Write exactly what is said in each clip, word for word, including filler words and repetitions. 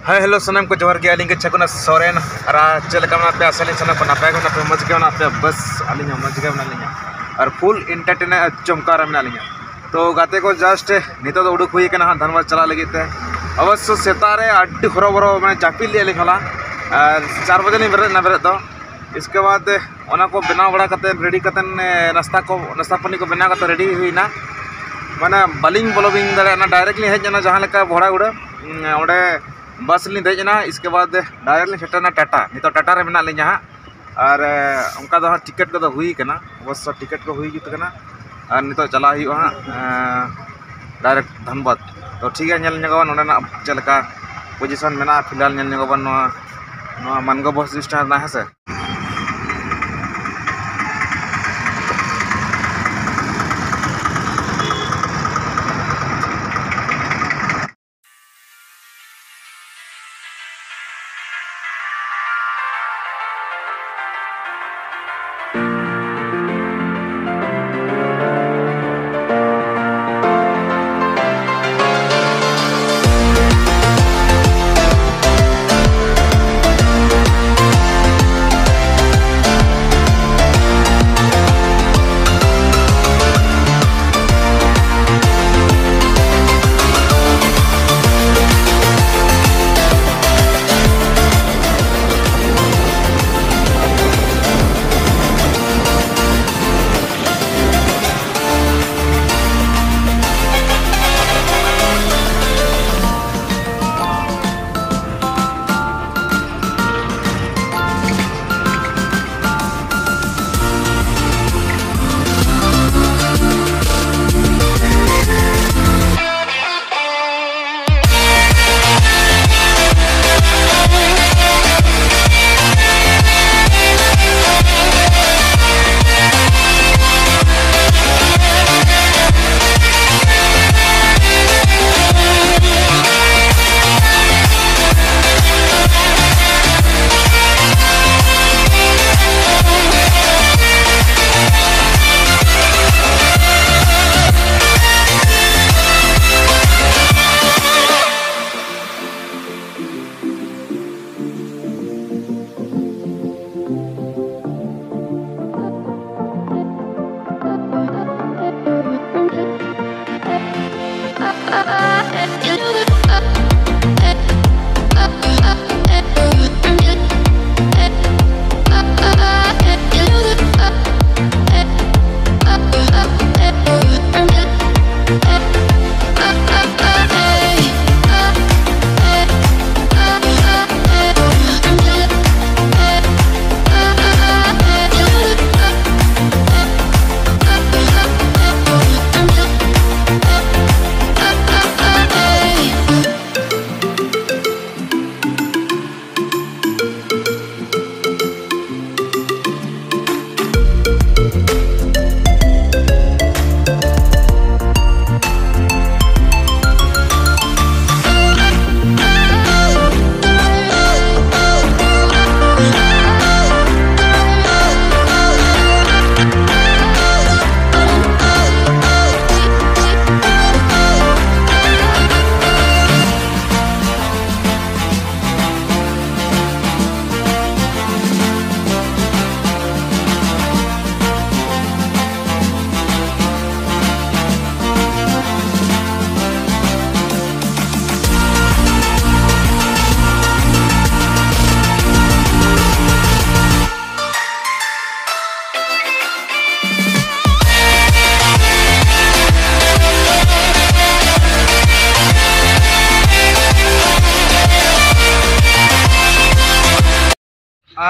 ᱦᱮᱸ, ᱦᱮᱞᱳ ᱥᱟᱱᱟᱢ ᱠᱚ ᱡᱚᱦᱟᱨ ᱜᱮ᱾ ᱟᱹᱞᱤᱧ ᱜᱮ ᱪᱷᱟᱠᱩᱱᱟ ᱥᱚᱨᱮᱱ᱾ ᱟᱨ ᱪᱮᱫ ᱞᱮᱠᱟ ᱢᱮᱱᱟᱜ ᱯᱮᱭᱟ? ᱟᱥᱟ ᱞᱤᱧ ᱥᱟᱱᱟᱢ ᱠᱚ ᱱᱟᱯᱟᱭ ᱜᱮ ᱢᱮᱱᱟᱜ ᱯᱮᱭᱟ, ᱢᱚᱡᱽ ᱜᱮ ᱢᱮᱱᱟᱜ ᱯᱮᱭᱟ᱾ ᱵᱟᱥ ᱟᱹᱞᱤᱧ ᱦᱚᱸ ᱢᱚᱡᱽ ᱜᱮ ᱢᱮᱱᱟᱜ ᱞᱤᱧᱟ ᱟᱨ ᱯᱷᱩᱞ ᱮᱱᱴᱟᱨᱴᱮᱱ ᱪᱚᱢᱠᱟᱣ ᱨᱮ ᱢᱮᱱᱟᱜ ᱞᱤᱧᱟ᱾ ᱛᱚ ᱜᱟᱛᱮ ᱠᱚ, ᱡᱟᱥᱴ ᱱᱤᱛᱚᱜ ᱫᱚ ᱩᱰᱩᱠ ᱦᱩᱭ ᱠᱟᱱᱟ ᱦᱟᱸᱜ ᱫᱷᱟᱱᱵᱟᱫᱽ ᱪᱟᱞᱟᱜ ᱞᱟᱹᱜᱤᱫ ᱛᱮ᱾ ᱚᱵᱚᱥᱥᱚ ᱥᱮᱛᱟᱜ ᱨᱮ ᱟᱹᱰᱤ ᱦᱚᱨᱚᱵᱚᱨᱚ, ᱢᱟᱱᱮ ᱡᱟᱹᱯᱤᱫ ᱞᱮᱫᱼᱟ ᱞᱤᱧ ᱦᱚᱞᱟ, ᱟᱨ ᱪᱟᱨ ᱵᱟᱡᱮ ᱞᱤᱧ ᱵᱮᱨᱮᱫ ᱮᱱᱟ ᱵᱮᱨᱮᱫ ᱫᱚ᱾ ᱤᱥᱠᱮ ᱵᱟᱫᱽ ᱚᱱᱟ ᱠᱚ ᱵᱮᱱᱟᱣ ᱵᱟᱲᱟ ᱠᱟᱛᱮ, ᱨᱮᱰᱤ ᱠᱟᱛᱮ, ᱮ, ᱱᱟᱥᱛᱟ ᱠᱚ, ᱱᱟᱥᱛᱟ ᱯᱟᱹᱱᱤ ᱠᱚ ᱵᱮᱱᱟᱣ ᱠᱟᱛᱮ ᱨᱮᱰᱤ ᱦᱩᱭᱱᱟ᱾ ᱢᱟᱱᱮ ᱵᱟᱹᱞᱤᱧ ᱵᱚᱞᱚ ᱵᱤᱧ ᱫᱟᱲᱮᱭᱟᱜᱼᱟ, ᱰᱟᱭᱨᱮᱠᱴ ᱞᱤᱧ ᱦᱮᱡ ᱮᱱᱟ ᱡᱟᱦᱟᱸ ᱞᱮᱠᱟ ᱵᱷᱚᱲᱟ ᱩᱰᱟᱹ, ᱩᱸ, ᱚᱸᱰᱮ ᱵᱟᱥ ᱞᱤᱧ ᱫᱮᱡ ᱮᱱᱟ᱾ ᱤᱥᱠᱮ ᱵᱟᱫᱽ ᱰᱟᱭᱨᱮᱠᱴ ᱞᱤᱧ ᱥᱮᱴᱮᱨ ᱮᱱᱟ ᱴᱟᱴᱟ᱾ ᱱᱤᱛᱚᱜ ᱴᱟᱴᱟ ᱨᱮ ᱢᱮᱱᱟᱜ ᱞᱤᱧᱟ ᱦᱟᱸᱜ᱾ ᱟᱨ, ᱮ, ᱚᱱᱠᱟ ᱫᱚ ᱦᱟᱸᱜ ᱴᱤᱠᱤᱴ ᱠᱚᱫᱚ ᱦᱩᱭ ᱠᱟᱱᱟ, ᱚᱵᱚᱥᱥᱚ ᱴᱤᱠᱤᱴ ᱠᱚ ᱦᱩᱭ ᱡᱩᱛ ᱠᱟᱱᱟ᱾ ᱟᱨ ᱱᱤᱛᱚᱜ ᱪᱟᱞᱟᱜ ᱦᱩᱭᱩᱜᱼᱟ ᱦᱟᱸᱜ, ᱮ, ᱰᱟᱭᱨᱮᱠᱴ ᱫᱷᱟᱱᱵᱟᱫᱽ᱾ ᱛᱚ ᱴᱷᱤᱠ ᱜᱮᱭᱟ, ᱧᱮᱞ ᱧᱚᱜᱟᱵᱚᱱ ᱱᱚᱸᱰᱮᱱᱟᱜ ᱪᱮᱫ ᱞᱮᱠᱟ ᱯᱚᱡᱤᱥᱚᱱ ᱢᱮᱱᱟᱜᱼᱟ᱾ ᱯᱷᱤᱞᱦᱟᱞ ᱧᱮᱞ ᱧᱚᱜᱟᱵᱚᱱ ᱱᱚᱣᱟ, ᱱᱚᱣᱟ ᱢᱟᱱᱜᱚ ᱵᱟᱥ ᱥᱴᱮᱱᱰ ᱨᱮᱱᱟᱜ, ᱦᱮᱸ ᱥᱮ᱾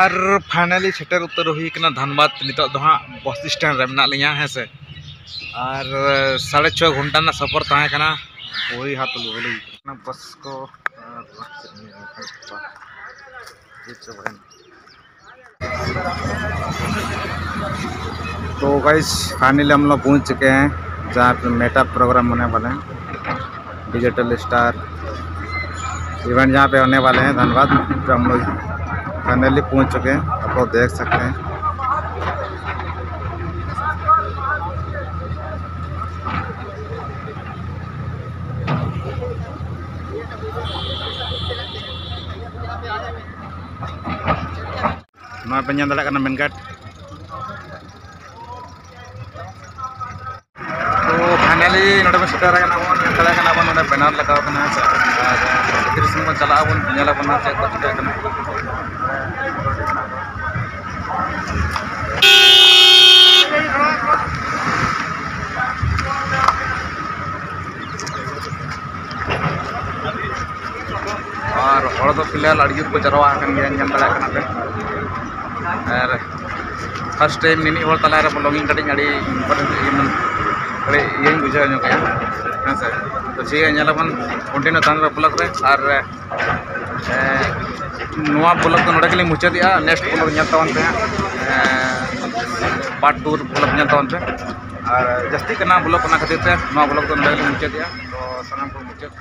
ᱟᱨ finally ᱥᱮᱴᱮᱨ ᱩᱛᱟᱹᱨ ᱦᱩᱭ ᱠᱟᱱᱟ ᱫᱷᱟᱱᱵᱟᱫᱽ᱾ ᱱᱤᱛᱚᱜ ᱫᱚ ᱦᱟᱸᱜ ᱵᱟᱥ ᱥᱴᱮᱱᱰ ᱨᱮ ᱢᱮᱱᱟᱜ ᱞᱤᱧᱟ, ᱦᱮᱸ ᱥᱮ᱾ ᱟᱨ ᱥᱟᱲᱮ ᱪᱷᱚ ᱜᱷᱚᱱᱴᱟ ᱨᱮᱱᱟᱜ ᱥᱚᱯᱷᱚᱨ ᱛᱟᱦᱮᱸ ᱠᱟᱱᱟ᱾ ᱵᱩᱲᱦᱤ ᱦᱟᱛ ᱞᱩᱜᱩᱞᱤ ᱠᱟᱱᱟ ᱵᱟᱥ ᱠᱚ᱾ ᱟᱨ ᱪᱮᱫ ᱮᱢ ᱢᱮᱱᱟ, ᱵᱩᱡᱽ ᱪᱟᱵᱟᱭᱮᱱᱟ᱾ तो गाइस, फाइनली हम लोग पहुंच चुके हैं जहाँ पे मेटा प्रोग्राम होने वाले हैं, डिजिटल स्टार इवेंट जहाँ पे होने वाले हैं धनबाद। तो हम लोग फाइनली पहुंच चुके हैं, आप लोग देख सकते हैं। ᱱᱚᱣᱟ ᱯᱮ ᱧᱮᱞ ᱫᱟᱲᱮᱭᱟᱜ ᱠᱟᱱᱟ ᱢᱮᱱ ᱜᱮᱴ᱾ ᱛᱚ finally ᱱᱚᱰᱮ ᱵᱚᱱ ᱥᱮᱴᱮᱨ ᱟᱠᱟᱱᱟ ᱵᱚᱱ, ᱧᱮᱞ ᱫᱟᱲᱮᱭᱟᱜ ᱠᱟᱱᱟ ᱵᱚᱱ ᱱᱚᱰᱮ banner ᱞᱟᱜᱟᱣ ᱠᱟᱱᱟ, ᱦᱮᱸ ᱥᱮ᱾ ᱟᱨ ᱵᱷᱤᱛᱨᱤ ᱥᱮᱱ ᱵᱚᱱ ᱪᱟᱞᱟᱜ ᱟᱵᱚᱱ, ᱧᱮᱞ ᱟᱵᱚᱱ ᱦᱟᱸᱜ ᱪᱮᱫ ᱠᱚ ᱪᱤᱠᱟᱹᱜ ᱠᱟᱱᱟ᱾ ᱟᱨ ᱦᱚᱲ ᱫᱚ ᱯᱷᱤᱞᱦᱟᱞ ᱟᱹᱰᱤ ᱡᱳᱨ ᱠᱚ ᱡᱟᱨᱣᱟ ᱟᱠᱟᱱ ᱜᱮᱭᱟ, ᱧᱮᱞ ᱫᱟᱲᱮᱭᱟᱜ ᱠᱟᱱᱟ ᱯᱮ᱾ ᱟᱨ first time ᱱᱤᱱᱟᱹᱜ ᱦᱚᱲ ᱛᱟᱞᱟᱨᱮ ᱵᱚᱞᱚᱜ ᱤᱧ ᱠᱟᱹᱴᱤᱡ ᱟᱹᱰᱤ important ᱤᱭᱟᱹᱧ ᱵᱩᱡᱷᱟᱹᱣ ᱧᱚᱜ ᱠᱮᱜᱼᱟ, ᱦᱮᱸ ᱥᱮ᱾ ᱛᱚ ᱴᱷᱤᱠ ᱜᱮᱭᱟ, ᱧᱮᱞ ᱟᱵᱚᱱ continue ᱛᱟᱦᱮᱱ ᱯᱮ vlog ᱨᱮ᱾ ᱟᱨ ᱮ, ᱱᱚᱣᱟ vlog ᱫᱚ ᱱᱚᱰᱮ ᱜᱮᱞᱤᱧ ᱢᱩᱪᱟᱹᱫᱮᱜᱼᱟ᱾ Next vlog ᱧᱮᱞ ᱛᱟᱵᱚᱱ ᱯᱮ ᱦᱟᱸᱜ, ᱮ, part two vlog ᱧᱮᱞ ᱛᱟᱵᱚᱱ ᱯᱮ᱾ ᱟᱨ ᱡᱟᱹᱥᱛᱤᱜ ᱠᱟᱱᱟ vlog, ᱚᱱᱟ ᱠᱷᱟᱹᱛᱤᱨ ᱛᱮ ᱱᱚᱣᱟ vlog ᱫᱚ ᱱᱚᱰᱮ ᱜᱮᱞᱤᱧ ᱢᱩᱪᱟᱹᱫᱮᱜᱼᱟ᱾ ᱛᱚ ᱥᱟᱱᱟᱢ ᱠᱚ ᱢᱩᱪᱟᱹᱫ